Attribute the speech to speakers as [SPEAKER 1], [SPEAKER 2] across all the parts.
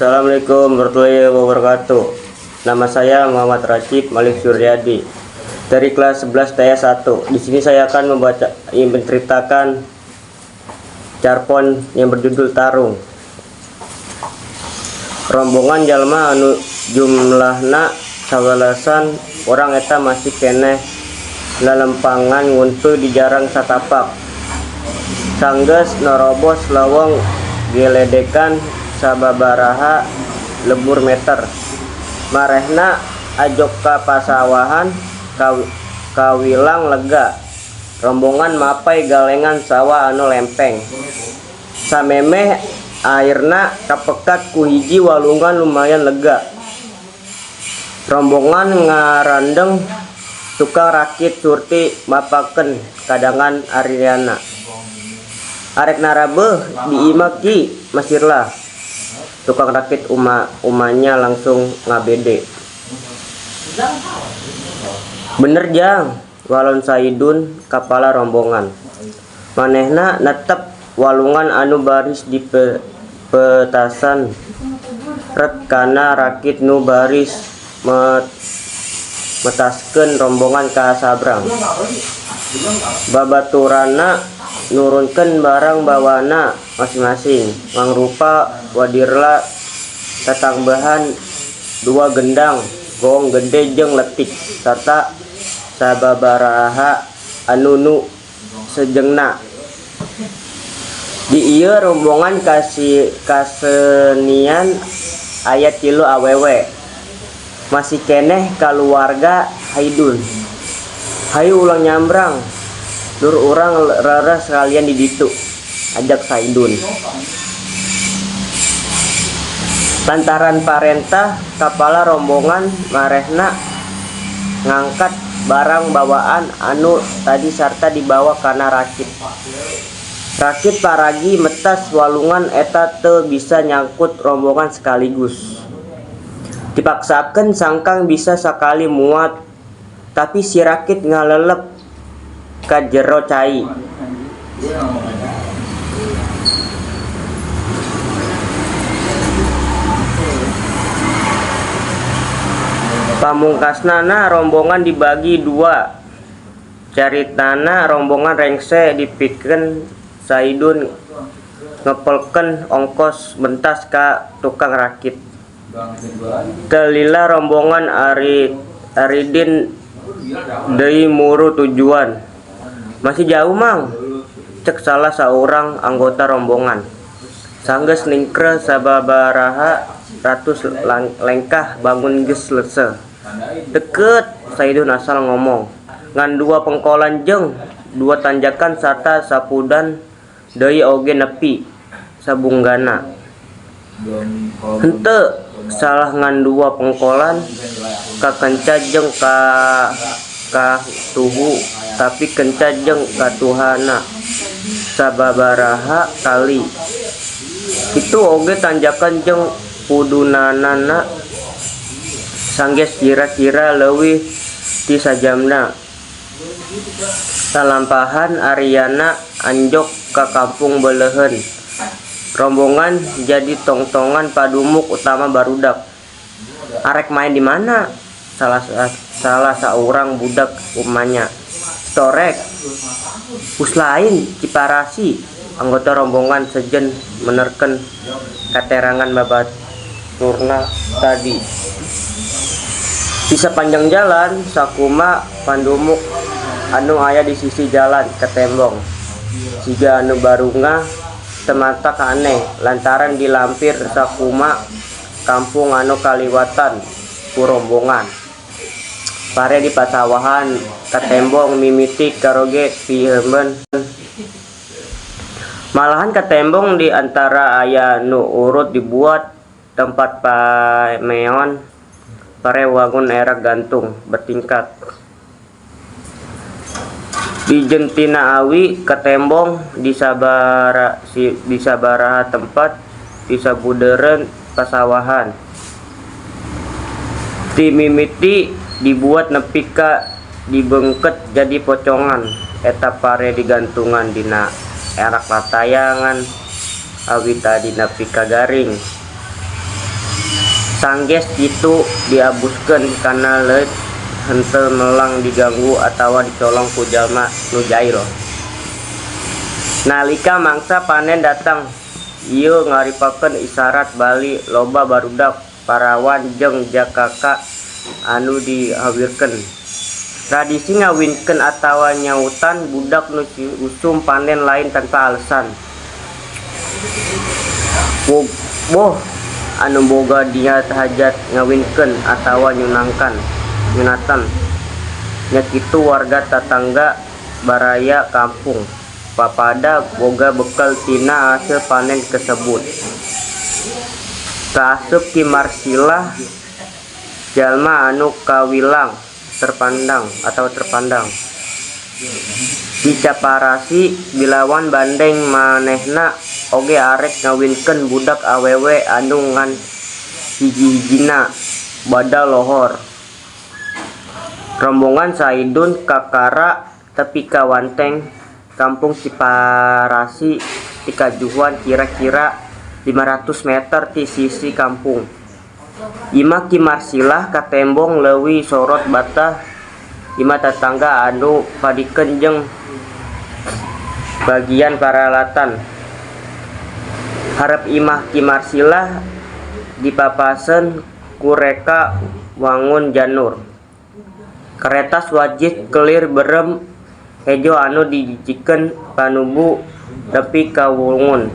[SPEAKER 1] Assalamualaikum warahmatullahi wabarakatuh. Nama saya Muhammad Rachib Malik Suryadi dari kelas 11 TA 1. Di sini saya akan menceritakan carpon yang berjudul Tarung. Rombongan jalma anu jumlahna sawelasan urang eta masih keneh lalempangan nguntuy di jalan satapak. Sanggeus narobos lowong geledekan sababaraha lebur meter, marehna ajog ka pasawahan kawilang lega. Rombongan mapay galengan sawah anu lempeng. Samemeh airna kapekat ku hiji walungan lumayan lega. Rombongan ngarandeng tukang rakit surti mapakeun kadangan Ariana. Arek narabeuh di imah Ki Masirlah. Tukang rakit umanya langsung ngabede. Bener jang, walon Saidun kapala rombongan. Manehna netep walungan anu baris dipetasan ret kana rakit nu baris metaskeun rombongan ka sabrang. Babaturanna nurunkeun barang bawaanna masing-masing mangrupa wadirla tatangbahan dua gendang goong gede jeung letik sarta sababaraha anu nu sejengna. Di ieu rombongan kasenian aya 3 awewe. Masih keneh kaluarga Haidun. Hayu ulang nyambrang. Dur urang rereh sekalian di ditu, ajak Saidun. Lantaran parentah kapala rombongan marehna ngangkat barang bawaan anu tadi sarta dibawa kana rakit. Rakit paragi metas walungan eta teu bisa nyangkut rombongan sekaligus. Dipaksakeun sangkang bisa sakali muat, tapi si rakit ngalelep ka jero cai. Pamungkasnana rombongan dibagi dua. Caritana rombongan rengse dipikeun Saidun ngepelkeun ongkos mentas ka tukang rakit. Teu lila rombongan Aridin deui muru tujuan. Masih jauh mang, cek salah saurang anggota rombongan. Sanggeus ningkreuh sababaraha ratus lengkah bangun geus leuseuh. Deukeut, Saidun asal ngomong. Ngan dua pengkolan jeung dua tanjakan sarta sapudan deui oge nepi sabunggana. Henteu salah ngan dua pengkolan kakenca jeung katuhu tapi kenca jeung katuhana sababaraha kali. Kitu oge tanjakan jeung pudunanana sanggeus kira-kira leuwih ti sajamna. Salampahan Ariana anjog ka kampung Beleuheun. Rombongan jadi tongtongan padumuk utama barudak. Arek main di mana? Salah saurang budak umanya. Torek. Us lain Ciparasi. Anggota rombongan sejen menerkeun katerangan babaturna tadi. Di sepanjang jalan sakuma pandumuk anu aya di sisi jalan ketembong. Siga anu barungah teu matak aneh lantaran dilampir sakuma kampung anu kaliwatan ku rombongan. Pare di pasawahan katembong mimiti karoge piheumeun. Malahan katembong di antara aya nu urut dibuat tempat pameon pare wangun erak gantung bertingkat. Di jentina awi katembong di sabaraha tempat di sabudeureun pasawahan. Ti mimiti dibuat nepi ka dibeungkeut jadi pocongan eta pare digantungan dina erak latayangan awi tadi nepi ka garing. Sanggeus kitu diabuskeun kana leuit henteu melang diganggu atawa dicolong ku jalma nu jail. Nalika mangsa panen datang, ieu ngarupakeun isarat bali loba barudak parawan jeung jakaka anu dikawinkeun. Tradisi ngawinkeun atawa nyautan budak nu usum panen lain tanpa alesan. Boh anu boga niat hajat ngawinkeun atawa nyunatan, nya kitu warga tatangga baraya kampung papada boga bekel tina hasil panen kasebut. Kaasup Ki Marsilah jalma anu kawilang terpandang atawa terpandang. Di Ciparsih bilawan bandeng manehna oge arek ngawinkeun budak awewe anu ngan hiji-hijina bada lohor. Rombongan Saidun kakara tepi ka wanteng Kampung Ciparsih ti kajuhan kira-kira 500 meter ti sisi kampung. Imah Ki Marsilah katembong leuwih sorot bata imah tatangga anu padikeun jeung bagian paralatan. Hareup imah Ki Marsilah dipapaseun ku reka wangun janur. Karetas wajik kelir berem hejo anu dijijikeun panubu nepi ka wulungan.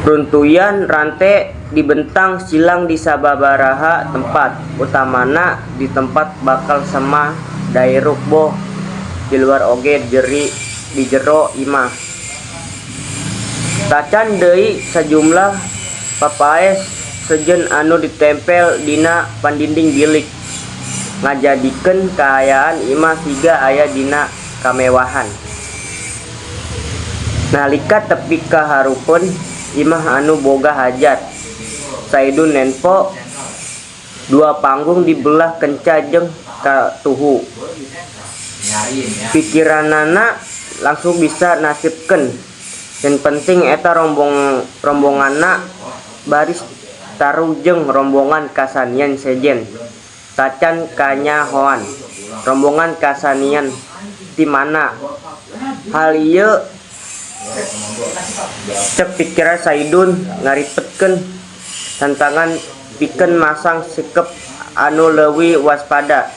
[SPEAKER 1] Runtuyan rante dibentang silang di sababaraha tempat, utamana di tempat bakal semah dairuk boh di luar oge di jero imah. Tacan deui sajumlah papaes sejen anu ditempel dina pandinding bilik ngajadikeun kaayaan imah siga aya dina kamewahan. Nalika tepi ka hareupeun imah anu boga hajat, Saidun nempo dua panggung di belah kenca jeung katuhu. Pikiranana langsung bisa nasipkeun. Yang penting eta rombonganna baris taruh jeung rombongan kasanian sejen. Tacan kanyahoan rombongan kasanian ti mana. Hal ieu cek pikiran Saidun ngaripetkeun tantangan pikeun masang sikep anu leuwih waspada.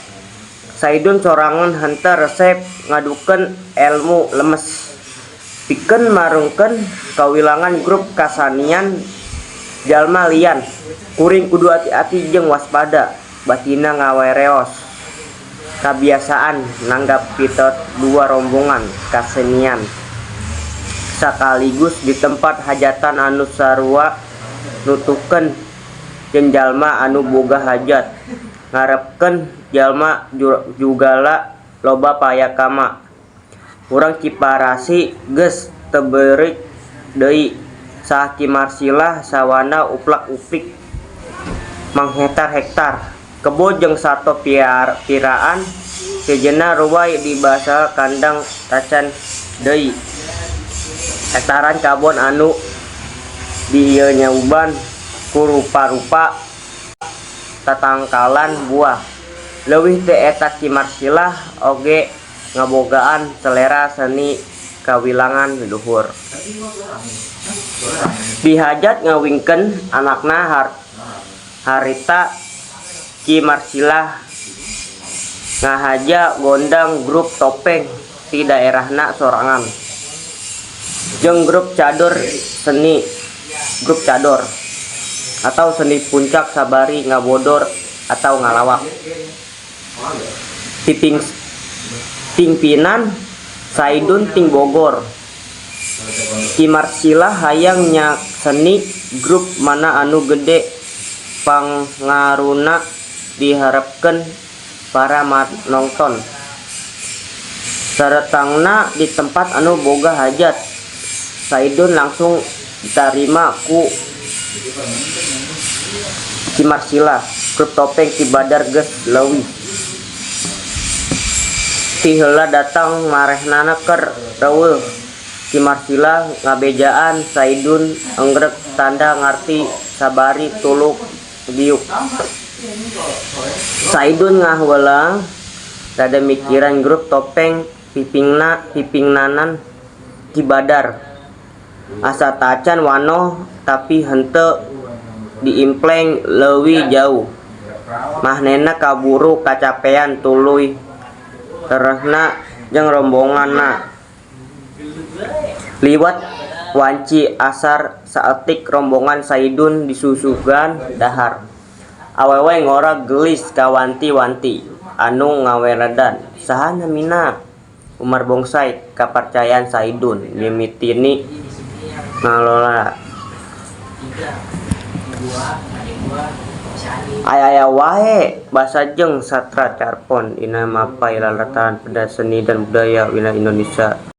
[SPEAKER 1] Saidun sorangan henteu resep ngadukeun elmu lemes pikeun marungkeun kawilangan grup kasanian jalma lian. Kuring kudu ati-ati jeung waspada, batinna ngawereos. Kabiasaan nanggap pitot dua rombongan kasenian sakaligus di tempat hajatan anu sarua nutukeun jeung jalma anu boga hajat ngarepkeun jalma jugala loba payakama. Urang Ciparsih geus teu beureuk deui saha Ki Marsilah sawana uplak-uplik manghektar-hektar. Kebo jeung sato piraan sejenna ruway di basa kandang tacan deui hektaran kabon anu dinyauban ku rupa-rupa tatangkalan buah. Leuwih ti eta Ki Marsilah oge ngabogaan selera seni kawilangan luhur. Di hajat ngawinkeun anakna harita Ki Marsilah ngahaja gondang grup topeng ti daerahna sorangan jeung grup cador seni grup cador atau seni puncak sabari ngabodor atau ngalawak. Pingpinan Saidun ting Bogor. Ki Marsilah hayang nyakseni grup mana anu gede pangaruna diharepkeun para panonton. Sadatangna di tempat anu boga hajat, Saidun langsung ditarima ku Ki Marsilah. Grup topeng Ki Badar geus leuwih ti heula datang marehnana keur reuweuh. Ki Marsilah ngabejaan Saidun enggrek tanda ngarti. Sabari tuluk diuk. Saidun ngahuleng rada mikiran grup topeng pipingnanan Ki Badar. Asa tacan wanoh tapi henteu diimpleng leuwih jauh. Manehna kaburu kacapean tuluy rerehna jeung rombonganna. Liwat wanci asar saeutik rombongan Saidun disusugan dahar. Awewe ngora geulis kawanti-wanti anu ngaweredan. Saha namina? Umar Bongsai kapercayan Saidun mimitina ngalola. Aya-aya wae basa jeung sastra carpon dina mapay lalataran seni dan budaya wilayah Indonesia.